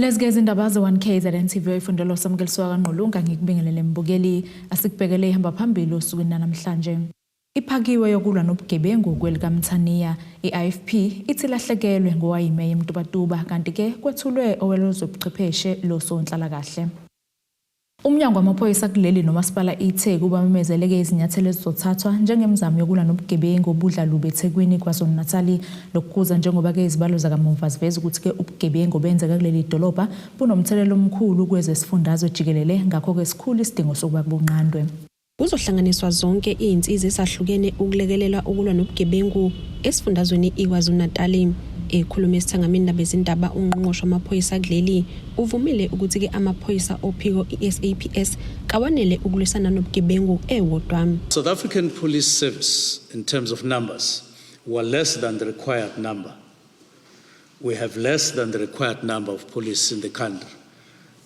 Lezi ke izindaba ze-1 KZN TV oyifundelwa uSamukeliswa kaNgqulunga. Ngikubingelele mbukeli, asikubhekele ihamba phambili osukwini namhlanje. Iphakiwe yokulwa nobugebengu kwelikaMthaniya, i-IFP ithi ilahlekelwe ngowayimeya eMtubatuba, kanti-ke kwethulwe owelozobuchwepheshe losonhlalakahle. Umnyango wamaphoyisa kuleli nomasipala iTheku bamemezele-ke izinyathelo ezizothathwa njengemizamo yokulwa nobugebengu obudla lubi eThekwini, KwaZulu-Natali. Lokhu kuza njengoba-ke izibalo zakamuva ziveza ukuthi-ke ubugebengu obenzeka kuleli dolobha bunomthelela omkhulu kwezesifundazwe jikelele, ngakho-ke sikhulu isidingo sokuba bunqandwe. Kuzohlanganiswa zonke izinsiza ezahlukene ukulekelela ukulwa nobugebengu esifundazweni iKwaZulu-Natali. Ekhuluma esithangamini nabezindaba, ungqongqoshe wamaphoyisa kuleli uvumile ukuthi-ke amaphoyisa ophiko i-SAPS kawanele ukulwisana nobugebengu ewodwa. South African Police Service, in terms of numbers, were less than the required number. We have less than the required number of police in the country.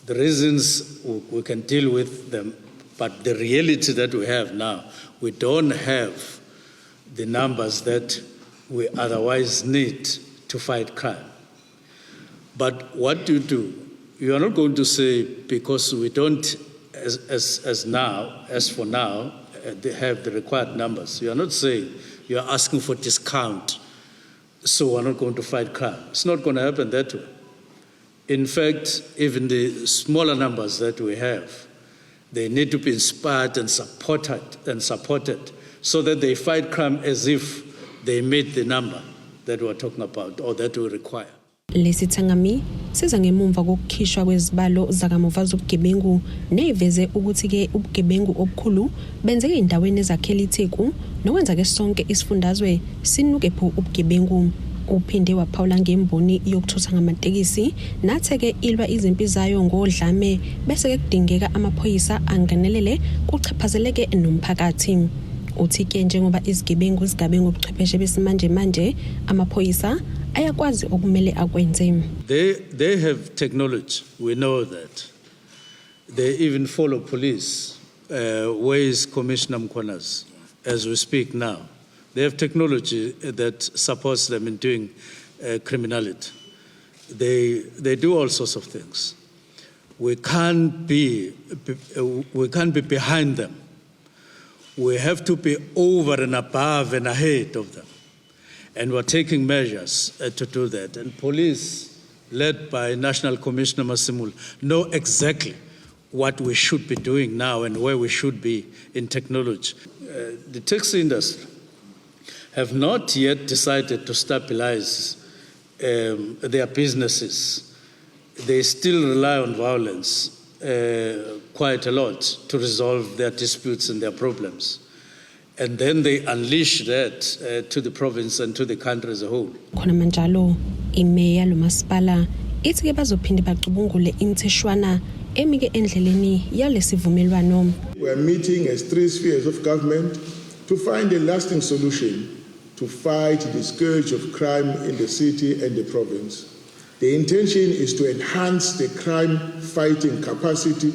The reasons, we can deal with them, but the reality that we have now, we don't have the numbers that we otherwise need to fight crime. But what do you do? You are not going to say because we don't, as for now, they have the required numbers. You are not saying you are asking for discount, so we're not going to fight crime. It's not going to happen that way. In fact, even the smaller numbers that we have, they need to be inspired and supported so that they fight crime as if they meet the number that we're talking about or that we require. Lesi thangami siza ngemumva kokukhishwa kwezibalo zakamuva zobugebengu neziveze ukuthi-ke ubugebengu obukhulu benzeka ey'ndaweni ezakhela iTheku nokwenza-ke sonke isifundazwe sinuke phu ubugebengu. Uphinde waphawula ngemboni yokuthutha ngamatekisi nathe-ke ilwa izimpi zayo ngodlame bese-ke kudingeka amaphoyisa angenelele kuchaphazeleke nomphakathi. Uthi-ke njengoba izigebengu zigabe ngobuchwepheshe besimanje manje, amaphoyisa ayakwazi okumele akwenze. They have technology, we know that. They even follow police. Where is Commissioner Mkhwanazi as we speak now? They have technology that supports them in doing criminality. They do all sorts of things. We can't be behind them. We have to be over and above and ahead of them. And we're taking measures to do that. And police, led by National Commissioner Masimula, know exactly what we should be doing now and where we should be in technology. The taxi industry have not yet decided to stabilize their businesses. They still rely on violence quite a lot to resolve their disputes and their problems. And then they unleash that to the province and to the country as a whole. Khona manjalo, imeya lomasipala ithi-ke bazophinde bacubungule imitheshwana emike endleleni yalesivumelwano. We are meeting as three spheres of government to find a lasting solution to fight the scourge of crime in the city and the province. The intention is to enhance the crime fighting capacity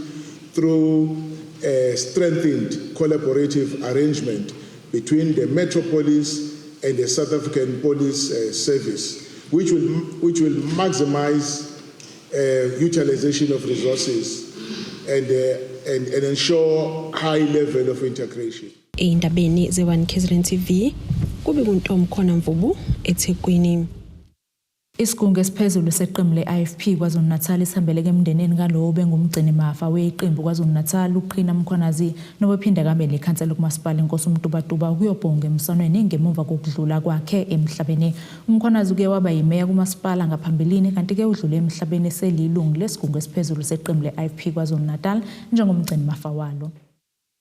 through a strengthened collaborative arrangement between the Metro Police and the South African Police Service, which will maximize utilization of resources and ensure high level of integration. Ey'ndabeni ze-1 KZN TV kube kuntomkhona Mvubu eThekwini. Isigungu esiphezulu seqembu le-IFP KwaZulu-Natal sihambeleke emndenini kalowo obengumgcinimafa weqembu KwaZulu-Natal, uQhina Mkhwanazi, nobephinde kabe likhansela kumasipala iNkosi uMtubatuba, ukuyobhonga emswanweni ngemuva kokudlula kwakhe emhlabeni. UMkhwanazi uke waba yimeya kumasipala ngaphambilini, kanti-ke udlule emhlabeni eselilungu lesigungu esiphezulu seqembu le-IFP KwaZulu-Natal njengomgcinimafa walo.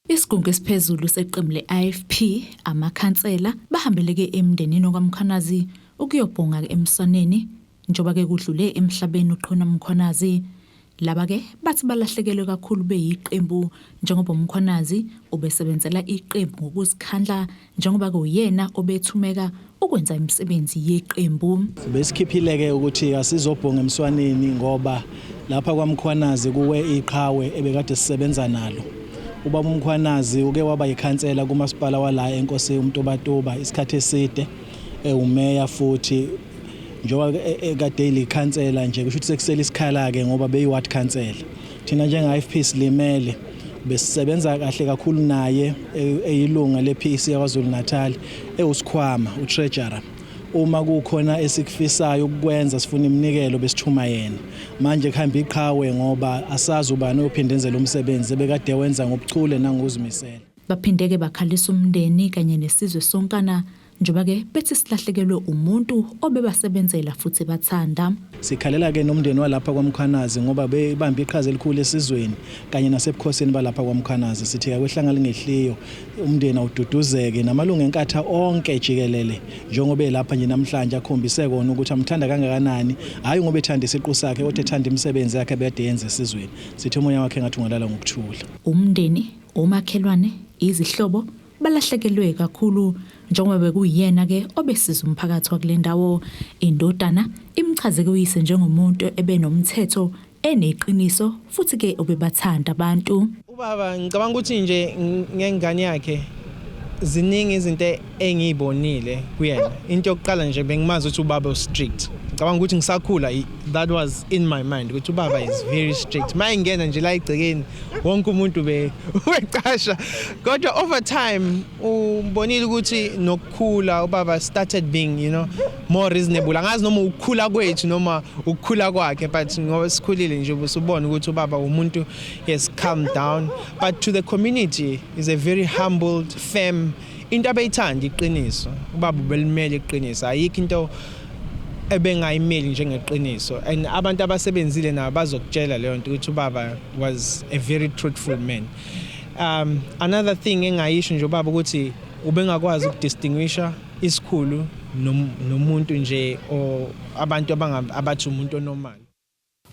Isigungu esiphezulu seqembu le-IFP, amakhansela, bahambeleke emndenini okaMkhwanazi ukuyobhonga emswaneni njengoba-ke kudlule emhlabeni uQhina Mkhwanazi. Laba-ke bathi balahlekelwe kakhulu beyiqembu njengoba uMkhwanazi ubesebenzela iqembu ngokuzikhandla, njengoba kuyena obethumeka ukwenza imisebenzi yeqembu. Besikhiphile-ke ukuthi asizobhonga emswaneni ngoba lapha kwaMkhwanazi kuwe iqhawe ebekade sisebenza nalo. Ubaba uMkhwanazi uke waba yikhansela kumasipala wala eNkosi uMtubatuba isikhathi eside, ewumeya futhi. Njengoba ekade ilikhansela nje, kusho ukuthi sekusele isikhala ke ngoba beyi ward councillor. Thina njenga IFP silimele. Besisebenza kahle kakhulu naye, eyilunga le-PEC yaKwaZulu Natal, ewusikhwama, utreasurer. Uma kukhona esikufisayo ukukwenza, sifuna iminikelo, besithuma yena. Manje kuhamba iqhawe, ngoba asazi ubani oyophinde enze lo msebenzi ebekade wenza ngobuchule nangokuzimisela. Baphinde-ke bakhalisa umndeni kanye nesizwe sonkana, njengoba-ke bethi silahlekelwe umuntu obebasebenzela futhi bathanda. Sikhalela ke nomndeni walapha kwaMkhwanazi, ngoba bebambe iqhaza elikhulu esizweni kanye nasebukhosini balapha kwaMkhwanazi. Sithi akwehlanga lingehliyo, umndeni awududuzeke, namalungu eNkatha onke jikelele, njengoba elapha nje namhlanje akhombise kona ukuthi amthanda kangakanani, hhayi ngoba ethanda isiqu sakhe, kodwa ethanda imisebenzi yakhe ebekade yenza esizweni. Sithi umoya wakhe ngathi ungalala ngokuthula. Umndeni, omakhelwane, izihlobo balahlekelwe kakhulu, njengoba bekuyiyena ke obesiza umphakathi wakule ndawo. Indodana imchaze kuyise njengomuntu ebenomthetho, eneqiniso, futhi ke obebathanda abantu. Ubaba, ngicabanga ukuthi nje ngengane yakhe, ziningi izinto engiyibonile kuyena. Into yokuqala nje, bengimazi ukuthi ubaba strict. Ngicabanga ukuthi ngisakhula that was in my mind ukuthi ubaba is very strict. Mayingena nje la egcekeni, wonke umuntu be ubecasha. Kodwa over time ubonile ukuthi nokukhula, ubaba started being more reasonable. Angazi noma ukukhula kwethu noma ukukhula kwakhe, but ngoba sikhulile nje, ubusubona ukuthi ubaba umuntu has calmed down. But to the community is a very humbled, firm. Into abeyithanda iqiniso. Ubaba ubelimele iqiniso. Ayikho into ebengayimeli njengeqiniso, and abantu abasebenzile nabo bazokutshela leyo nto, ukuthi ubaba was a very truthful man. Another thing engayisho nje, ubaba ukuthi ubengakwazi ukudistinguisha isikhulu nomuntu nje, or abantu abathi umuntu onormal.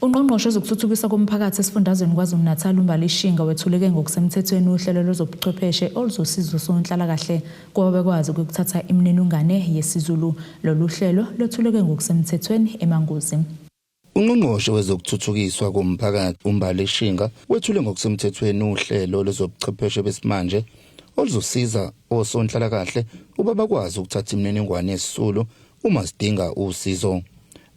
Ungqongqoshe wezokuthuthukiswa komphakathi esifundazweni KwaZulu-Natal, uMbali Shinga, wethuleke ngokusemthethweni uhlelo lwezobuchwepheshe oluzosiza usonhlalakahle kuba bekwazi ukuthatha imininingwane yesiZulu. Lolu hlelo lwethuleke ngokusemthethweni eManguzi. Ungqongqoshe wezokuthuthukiswa komphakathi, uMbali Shinga, wethule ngokusemthethweni uhlelo lwezobuchwepheshe besimanje oluzosiza osonhlalakahle ukuba bakwazi ukuthatha imininingwane yesisulu uma sidinga usizo.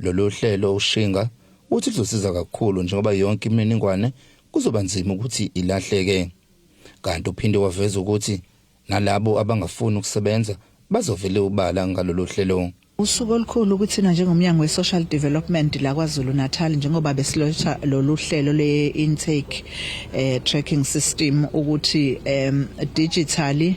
Lolu hlelo, uShinga uthi luzosiza kakhulu, njengoba yonke imininingwane kuzoba nzima ukuthi ilahleke. Kanti uphinde waveza ukuthi nalabo abangafuni ukusebenza bazovele ubala ngalolu hlelo. Usuku olukhulu kuthina njengomnyango we-Social Development la KwaZulu Natal, njengoba besilotha lolu hlelo le-intake tracking system, ukuthi digitally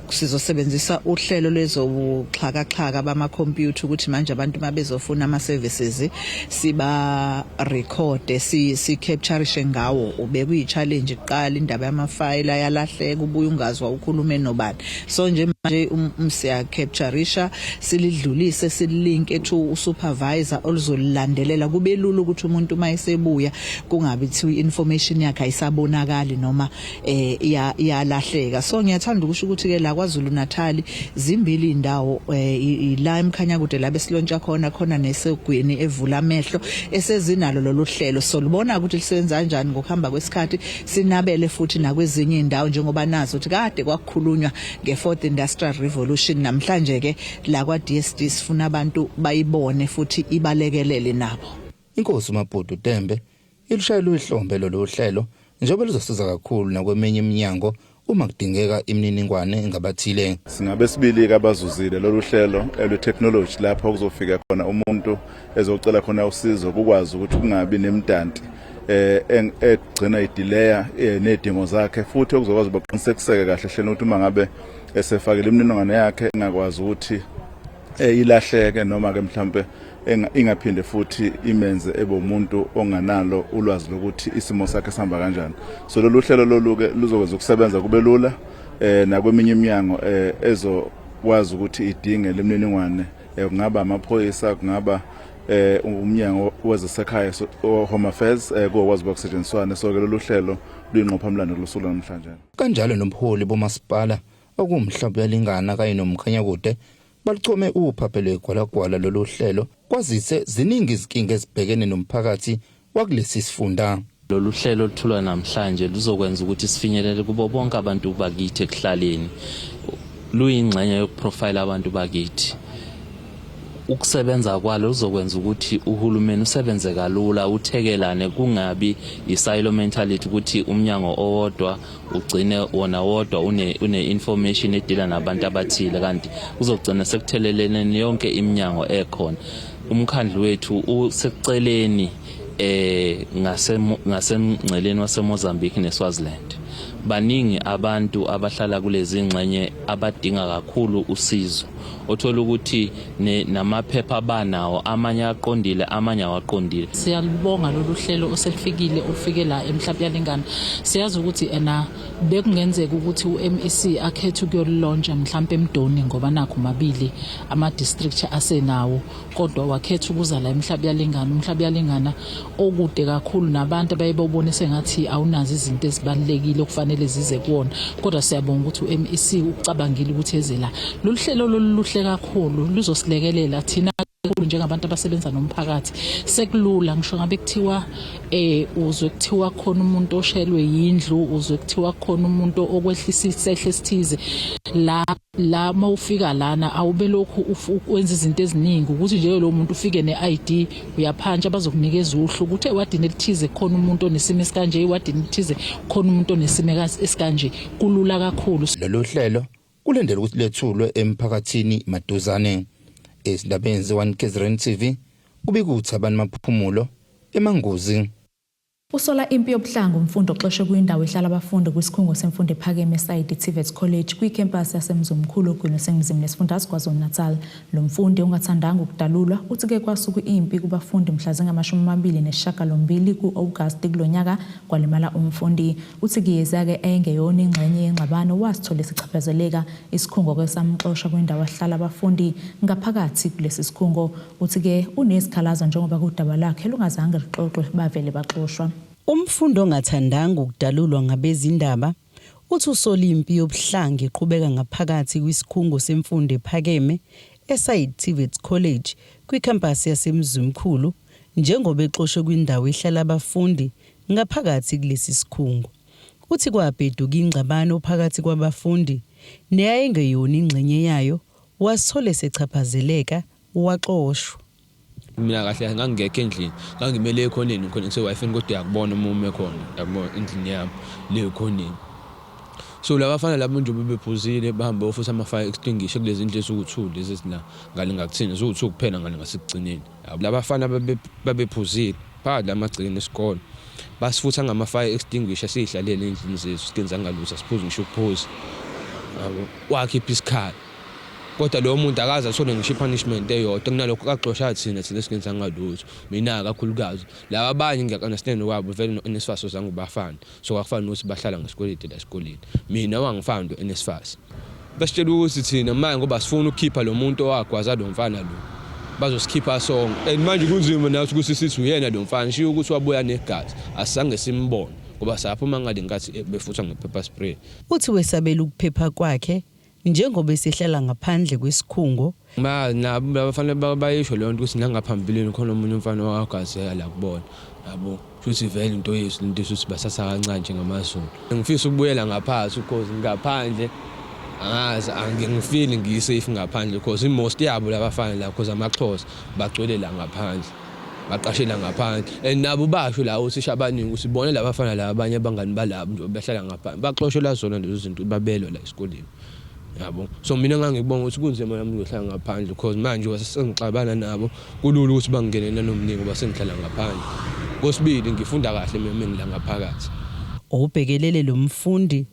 sizosebenzisa uhlelo lwezobuxhakaxhaka bamakhompyutha, ukuthi manje abantu mabezofuna ama-services siba record, si captureishe ngawo. Ubekuyi challenge kuqala indaba yamafayela ayalahleka, ubuye ungazwa ukhulume nobani. So nje manje siya captureisha, silidlulise, silinke to supervisor oluzolilandelela, kube lula ukuthi umuntu mayesebuya kungabi thiwa information yakhe ayisabonakali noma iyalahleka. So ngiyathanda ukusho ukuthi ke la KwaZulu Natal zimbili indawo, ila eMkhanyakude la besilontsha khona, khona nesegwini evula amehlo esezinalo lolu hlelo. So libona ukuthi lisebenza kanjani ngokuhamba kwesikhathi, sinabele futhi nakwezinye indawo, njengoba nazo ukuthi kade kwakukhulunywa nge-fourth industrial revolution. Namhlanje ke la kwa DSD sifuna abantu bayibone futhi ibalekelele nabo. Inkosi uMabhudu Tembe ilushayela ihlombe lolu hlelo, njengoba luzosiza kakhulu nakweminye iminyango uma kudingeka imininingwane ngabathile. Singabe sibili abazuzile lolu hlelo lwe-technology, lapho kuzofika khona umuntu ezocela khona usizo, kukwazi ukuthi kungabi nemidanti egcina idelaya nezidingo zakhe, futhi okuzokwazi baqinisekiseke kahle hlelo ukuthi uma ngabe esefakile imininingwane yakhe engakwazi ukuthi ilahleke, noma ke mhlambe ingaphinde futhi imenze ebe umuntu onganalo ulwazi lokuthi isimo sakhe sihamba kanjani. So lolu hlelo lolu ke luzokwenza ukusebenza kube lula nakweminye iminyango ezokwazi ukuthi idinge lemininingwane, kungaba amaphoyisa, kungaba umnyango wezasekhaya, Home Affairs, kuzokwazi ukusetshenziswana. So ke lolu hlelo luyingqophamlando kulosuku namhlanje. Kanjalo nomholi bomasipala okuMhlabuyalingana kanye noMkhanyakude baluchome uphaphe lwegwalagwala lolu hlelo, kwazise ziningi izinkinga ezibhekene nomphakathi wakulesi sifunda. Lolu hlelo oluthulwa namhlanje luzokwenza ukuthi sifinyelele kubo bonke abantu bakithi ekuhlaleni. Luyingxenye yokuprofile abantu bakithi. Ukusebenza kwalo luzokwenza ukuthi uhulumeni usebenze kalula, uthekelane, kungabi i-silo mentality ukuthi umnyango owodwa ugcine wona wodwa une-information edila nabantu abathile, kanti kuzogcina sekuthelelene yonke iminyango ekhona. Umkhandlu wethu usekuceleni ngasemngceleni waseMozambique neSwaziland. Baningi abantu abahlala kulezi ngxenye abadinga kakhulu usizo, othola ukuthi namaphepha banawo, amanye aqondile, amanye awaqondile. Siyalibonga lolu hlelo oselifikile, olufike la eMhlabuyalingana. Siyazi ukuthi ena bekungenzeka ukuthi u-MEC akhethe ukuyolilontsha mhlampe eMdoni, ngoba nakho mabili ama-district asenawo, kodwa wakhetha ukuza la eMhlabuyalingana. UMhlabuyalingana okude kakhulu nabantu abaye bawubone sengathi awunazo izinto ezibalulekile okufanele zize kuwona, kodwa siyabonga ukuthi u-MEC ucabangile ukuthi eze la. Lolu hlelo loluhle kakhulu, luzosilekelela thina kakhulu njengabantu abasebenza nomphakathi. Sekulula, ngisho ngabe kuthiwa uzwe kuthiwa khona umuntu oshelwe yindlu, uzwe kuthiwa khona umuntu okwehlisa isehle esithize, la mawufika lana awube lokhu wenza izinto eziningi, ukuthi nje lo muntu ufike ne-ID, uyaphantsha, bazokunikeza uhlu ukuthi ewadini elithize khona umuntu onesimo esikanje, ewadini elithize khona umuntu onesimo esikanje. Kulula kakhulu. Lolu hlelo kulindele ukuthi lethulwe emphakathini maduzane. Ezindabeni ze-1 KZN TV, kubika uThabani Maphumulo eManguzi. Usola impi yobuhlanga umfundi oxoshwe kwindawo ehlala abafundi kwisikhungo semfundo ephakeme eSayidi TVET College kwikhempasi yaseMzomkhulu oGwini oseNingizimu nesifundazwe KwaZulu-Natal. Lo mfundi ongathandanga ukudalulwa uthi ke kwasuka impi kubafundi mhla zingama-28 ku-August kulonyaka, kwalimala umfundi. Uthi kuyeza-ke engeyona ingxenye yengxabano, wasithola esichaphazeleka isikhungo ke samxosha kwindawo ahlala abafundi ngaphakathi kulesi sikhungo. Uthi-ke unezikhalazo njengoba kudaba lwakhe lungazange luxoxwe, bavele baxoshwa. Umfundi ongathandanga ukudalulwa ngabezindaba uthi usola impi yobuhlanga eqhubeka ngaphakathi kwisikhungo semfundo ephakeme eSayid TVET College kwikhampasi yaseMzimkhulu njengoba exoshwe kwindawo ehlala abafundi ngaphakathi kulesi sikhungo. Uthi kwabheduka ingxabano phakathi kwabafundi neyayengeyona ingxenye yayo, wasithola esechaphazeleka, waxoshwa. Mina kahle ngangingekho endlini, ngangimele ekhoneni khona ngise-Wi-Fi, kodwa uyakubona uma ume khona, yabo, endlini yami le ekhoneni. So labafana labo nje bebephuzile, bahambe bofutha ama-fire extinguisher kulezi ndlu eziwu-two lezi ezila ngale ngakuthina, ziwu-two kuphela ngale ngasekugcineni. Labafana babephuzile phakathi la magcekeni esikole, basifutha ngama-fire extinguisher, siy'hlalele ey'ndlini zethu, singenzanga lutho, asiphuzi ngisho ukuphuza, yabo. Wakhipha isikhali, kodwa lowo muntu akaze athole ngisho i-punishment eyodwa. Kunalokho kaxosha thina singenzanga lutho, mina kakhulukazi. Laba abanye ngiya-understand kwabo vele, no-NSFAS ozange ubafane, so akufani ukuthi bahlala ngesikweleti la esikoleni. Mina wangifanda u-NSFAS. Basitshela ukuthi thina manje ngoba sifuna ukukhipha lo muntu owagwaza lo mfana lo, bazosikhipha sonke, and manje kunzima nathi ukuthi sithi uyena lo mfana, shiya ukuthi wabuya negazi, asizange simbone ngoba saphuma ngale nkathi befutha nge-pepper spray. Uthi wesabela ukuphepha kwakhe njengoba esehlala ngaphandle kwesikhungo. Ma nabo bafanele bayisho leyo nto ukuthi nangaphambilini khona omunye umfana owagwazeka la kubona, yabo, futhi vele into yethu lento esuthi basatha kancane njengamaZulu. Ngifisa ukubuyela ngaphansi because ngaphandle angazi, angifili ngiyi-safe ngaphandle because i-most yabo labafana la, because amaXhosa bagcwele la ngaphandle, baqashela ngaphandle, and nabo basho la othisha abaningi ukuthi bona labafana laba abanye abangani balabo nje behlala ngaphandle baxoshelwa zona lezo zinto, babelwa la esikoleni, yabo. So mina ngangikubonga ukuthi kunzima nami ukuhlala ngaphandle because manje sengixabana nabo, kulula ukuthi bangene nanomningi ngoba sengihlala ngaphandle. Kwesibili, ngifunda kahle mina ngila ngaphakathi. Obhekelele lo mfundi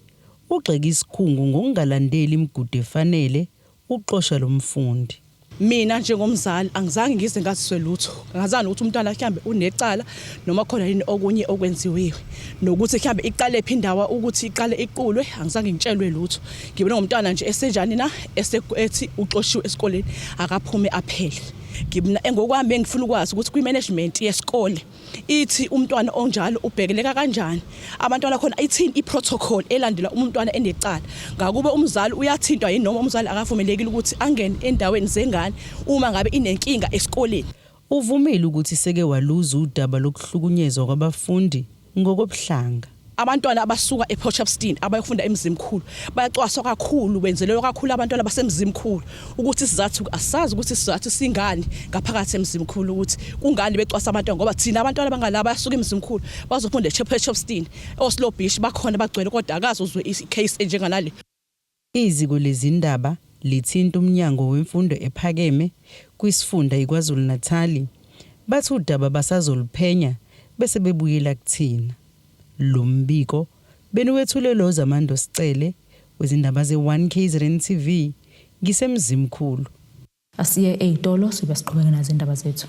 ugxeka isikhungo ngokungalandeli imigudu efanele ukuxosha lo mfundi. Mina njengomzali angizange ngize ngaziswe lutho, ngazani ukuthi umntwana mhlambe unecala noma khona yini okunye okwenziwiwe, nokuthi mhlambe iqale phi indawo ukuthi iqale iqulwe, angizange ngitshelwe lutho. Ngibona ngomntwana nje esenjani na ethi uxoshiwe esikoleni, akaphume aphele. Ngibona ngokwami engifuna ukwazi ukuthi kwi-management yesikole ithi umntwana onjalo ubhekeleka kanjani, abantwana khona ithini i-protocol elandela uma umntwana enecala, ngakube umzali uyathintwa yini noma umzali akavumelekile ukuthi angene endaweni zengane uma ngabe inenkinga esikoleni. Uvumile ukuthi seke waluza udaba lokuhlukunyezwa kwabafundi ngokobuhlanga. Abantwana abasuka ePort Shepstone abayofunda eMzimkhulu bayacwaswa kakhulu, benzelelwa kakhulu abantwana baseMzimkhulu. Ukuthi isizathu asazi ukuthi isizathu singani ngaphakathi eMzimkhulu, ukuthi kungani becwasa abantwana, ngoba thina abantwana bangalaba bayasuka eMzimkhulu bazofunda ePort Shepstone, Oslo Beach bakhona bagcwele, kodwa akaze uzwe i-case enjenganale. Iziko lezindaba lithinta uMnyango Wemfundo Ephakeme kwisifunda iKwaZulu-Natali, bathi udaba basazoluphenya bese bebuyela kuthina. Lo mbiko beniwethulelwa uZamando Sicele wezindaba ze-1 KZN TV ngiseMzimkhulu. Asiye ey'tolo sibe siqhubeke nazo indaba zethu.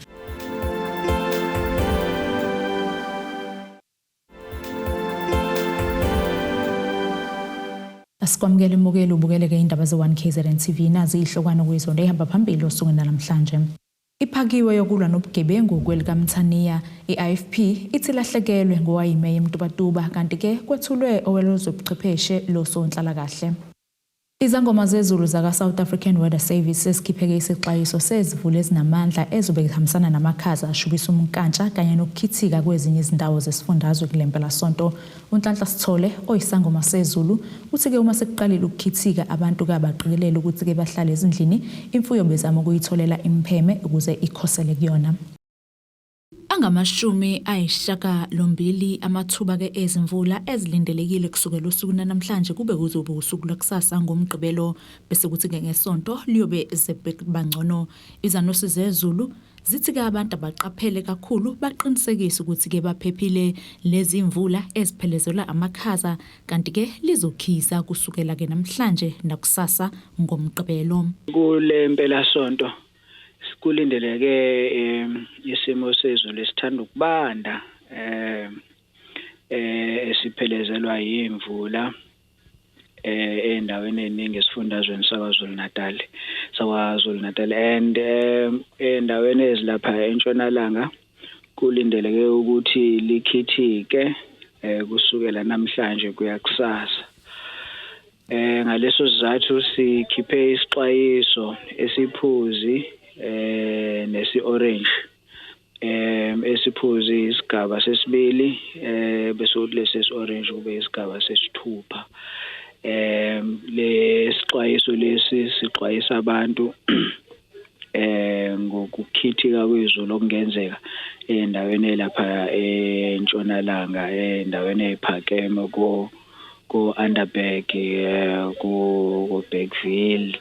Asikwamukele mukeli ubukeleke indaba ze-1 KZN TV, nazi ihlokwana kuyizonto ehamba phambili osukwini namhlanje. Iphakiwe yokulwa nobugebengu kwelikaMthaniya, i-IFP ithi lahlekelwe ngowayimeya eMtubatuba, kanti-ke kwethulwe owelozobuchwepheshe losonhlalakahle. Izangoma zezulu zaka-South African Weather Service sezikhipheke isixwayiso sezivula ezinamandla ezobe zihambisana namakhaza ashubisa umnkantsha kanye nokukhithika kwezinye izindawo zesifundazwe kule mpelasonto. UNhlanhla Sithole oyisangoma sezulu uthi-ke uma sekuqalile ukukhithika abantu kabaqikelele ukuthi-ke bahlale ezindlini, imfuyo bezama ukuyitholela imipheme ukuze ikhosele kuyona. Angama-90 amathuba-ke ezimvula ezilindelekile kusukela usuku namhlanje kube kuzobe usuku lwakusasa ngoMgqibelo, bese kuthi-ke ngesonto liyobe sebangcono. Izanusi zezulu zithi-ke abantu abaqaphele kakhulu baqinisekise ukuthi-ke baphephile lezi mvula eziphelezelwa amakhaza, kanti-ke lizokhiza kusukela-ke namhlanje nakusasa ngoMgqibelo. Kule mpelasonto kulindeleke isimo sezulu esithanda ukubanda esiphelezelwa yimvula endaweni eningi esifundazweni saKwaZulu-Natal and endaweni ezilapha entshonalanga kulindeleke ukuthi likhithike kusukela namhlanje kuya kusasa. Ngaleso sizathu sikhiphe isixwayiso esiphuzi nesi-orange. Esiphuzi isigaba sesibili, bese kuthi lesi esi-orange kube isigaba sesithupha. Lesixwayiso lesi sixwayisa abantu ngokukhithika kwezulu okungenzeka endaweni elapha entshonalanga, endaweni eyiphakeme ko Underberg, ku Bergville,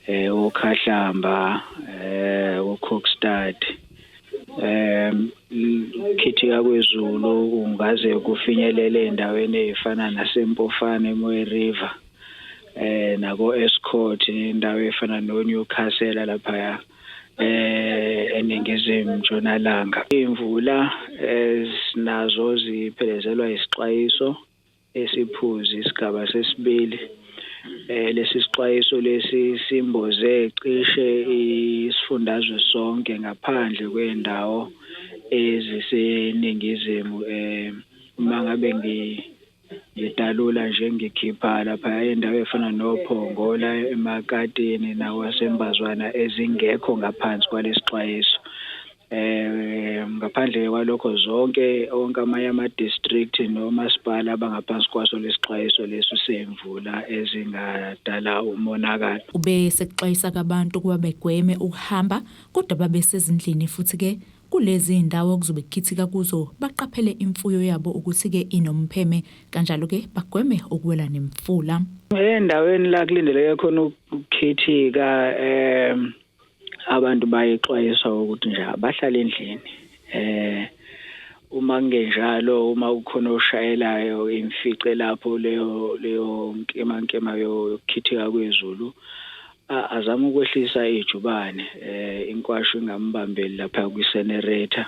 oKhahlamba, uKokstad. Ukukhithika kwezulu kungaze kufinyelele endaweni ezifana naseMpofana, eMoy River, nako Escort, indawo efana noNewcastle lapha eningizimu ntshonalanga. Imvula nazo ziphelezelwa isixwayiso esiphuzi isigaba sesibili. Lesi sixwayiso lesi simboze cishe isifundazwe sonke ngaphandle kwendawo eziseningizimu. Uma ngabe ngidalula nje ngikhipha lapha indawo efana noPhongola, eMakatini nakwasembazwana ezingekho ngaphansi kwalesixwayiso. Ngaphandle kwalokho zonke onke amanye ama-district nomasipala abangaphansi kwaso lesixwayiso leso semvula ezingadala umonakalo. Ube sekuxwayisa abantu ukuba begweme ukuhamba kodwa babe sezindlini, futhi-ke kulezi zindawo kuzobe kukhithika kuzo baqaphele imfuyo yabo ukuthi-ke inompheme, kanjalo-ke bagweme ukuwela nemfula. Endaweni la kulindeleke khona ukukhithika, abantu bayexwayiswa ukuthi nje abahlale endlini. Uma kungenjalo, uma kukhona oshayelayo imfice lapho leyo nkema yokukhithika kwezulu, azama ukwehlisa ijubane, inkwashu ingambambeli lapha kwi-generator.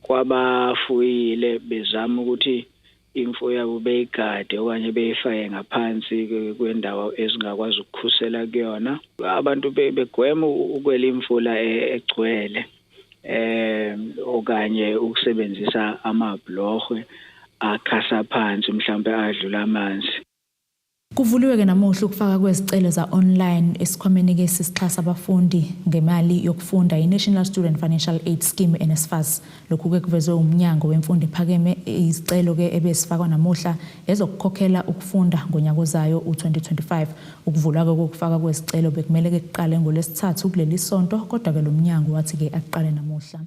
Kwabafuyile bezama ukuthi imfuyo yabo beyigade okanye beyifake ngaphansi kwendawo ezingakwazi ukukhusela kuyona. Abantu begwema ukwela imfula egcwele, okanye ukusebenzisa amabhlohwe akhasa phansi mhlawumbe adlula amanzi. Kuvuliwe-ke namuhla ukufaka kwezicelo za-online esikhwameni-ke sisixhasa abafundi ngemali yokufunda i-National Student Financial Aid Scheme, NSFAS. Lokhu-ke kuvezwe umnyango wemfundo ephakeme. Izicelo-ke ebezifakwa namuhla ezokukhokhela ukufunda ngonyaka ozayo u-2025. Ukuvulwa-ke kokufaka kwezicelo bekumele-ke kuqale ngoLwesithathu kuleli sonto, kodwa-ke lo mnyango wathi-ke akuqale namuhla.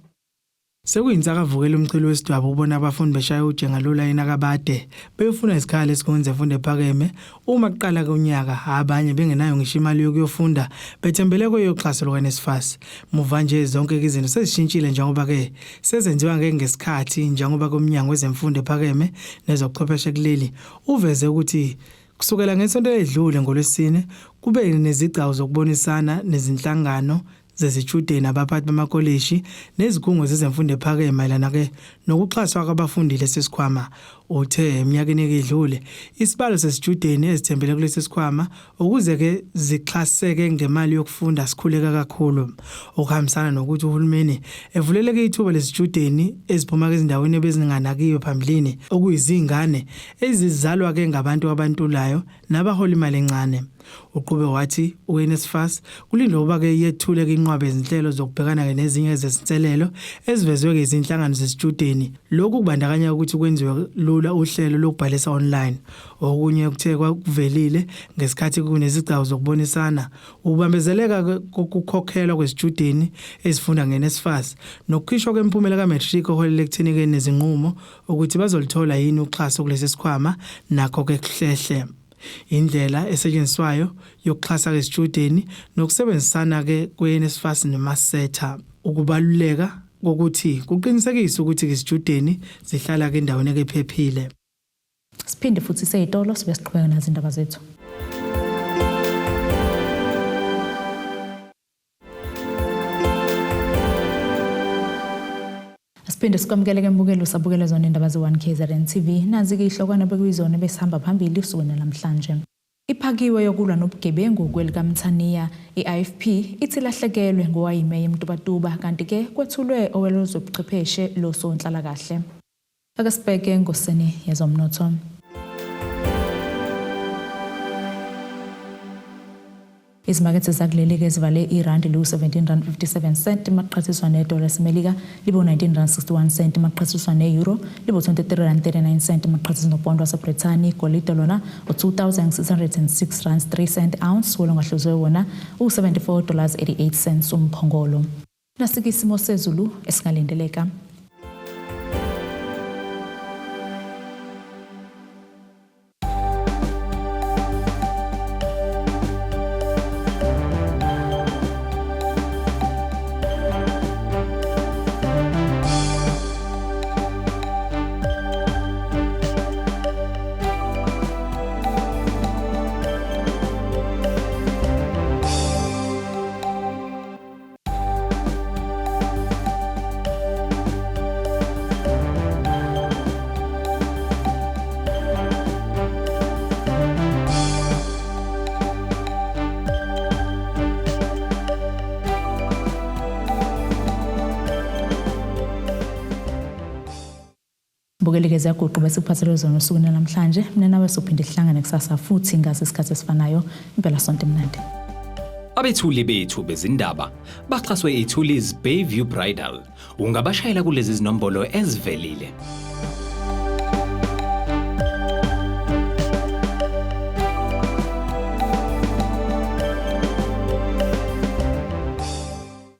Sekuyinsakavukela umchilo wesidwaba ukubona abafundi beshaya ujenga lolayini akabade beyofuna isikhala esikhungweni zemfundo ephakeme uma kuqala unyaka, abanye bengenayo ngisho imali yokuyofunda bethembele kweyoxhaso lukaNSFAS. Muva nje zonke izinto sezishintshile njengoba-ke sezenziwa ngeke ngesikhathi njengoba kumnyango wezemfundo ephakeme nezobuchwepheshe kuleli uveze ukuthi kusukela ngesonto eledlule ngoLwesine kube nezigcawu zokubonisana nezinhlangano zezitshudeni, abaphathi bamakolishi nezikhungo zezemfundo ephakeme mayelana-ke nokuxhaswa kwabafundi lesi sikhwama. Uthe eminyakeni edlule isibalo sezitshudeni ezithembele kulesi sikhwama ukuze-ke zixhaseke ngemali yokufunda sikhuleka kakhulu, okuhambisana nokuthi uhulumeni evuleleke ithuba lezitshudeni eziphuma ezindaweni ebezinganakiwe phambilini, okuyizingane ezizalwa-ke ngabantu abantulayo nabahola imali encane. Uqhube wathi uNSFAS kulindwe ukuba-ke yethule-ke inqwaba yezinhlelo zokubhekana-ke nezinye zezinselelo ezivezwe-ke izinhlangano zezitshudeni. Lokhu kubandakanya ukuthi kwenziwe lula uhlelo lokubhalisa online. Okunye kuthe kwakuvelile ngesikhathi kunezigcawu zokubonisana, ukubambezeleka kokukhokhelwa kwezitshudeni ezifunda ngeNSFAS nokukhishwa kwemiphumela ka-matric oholele ekutheni-ke nezinqumo ukuthi bazoluthola yini uxhaso kulesi sikhwama nakho-ke kuhlehle. Indlela esetshenziswayo yokuxhasa izitshudeni nokusebenzisana-ke kwe-NSFAS noMasetha. Ukubaluleka kokuthi kuqinisekiswe ukuthi izitshudeni zihlala-ke endaweni ephephile. Siphinde futhi seyitolo sibe siqhubeka nazo indaba zethu. Siphinde sikwamukele ke mbukelo usabukela zona indaba ze-1 KZN TV. Nazi-ke ihlokwana bekuyizona ebesihamba phambili usukwini namhlanje. Iphakiwe yokulwa nobugebengu kwelikaMthaniya, i-IFP ithi lahlekelwe ngowayimeya eMtubatuba, kanti-ke kwethulwe owelozobuchwepheshe losonhlalakahle. Ake sibheke ngoseni yezomnotho. Izimakethe zakuleli-ke zivale irandi liwu-17 rand 57 cent maqhathiswa nedola laseMelika libo-19 rand 61 cent maqhathiswa ne-euro libo-23 rand 39 cent maqhathiswa nopondo waseBrithani. Igolide lona u-2606 rand 3 cent ounce, wolongahluzwe wona u-74 dollars 88 cents umphongolo. Nasike isimo sezulu esingalindeleka. Bukelike ziyaguqa bese kuphathelwe zona osukwini namhlanje. Mina nawe sophinde sihlangane kusasa futhi ngase isikhathi esifanayo. Impela sonto imnandi. Abethuli bethu bezindaba baxhaswe iThulis Bayview Bridal. Ungabashayela kulezi zinombolo ezivelile.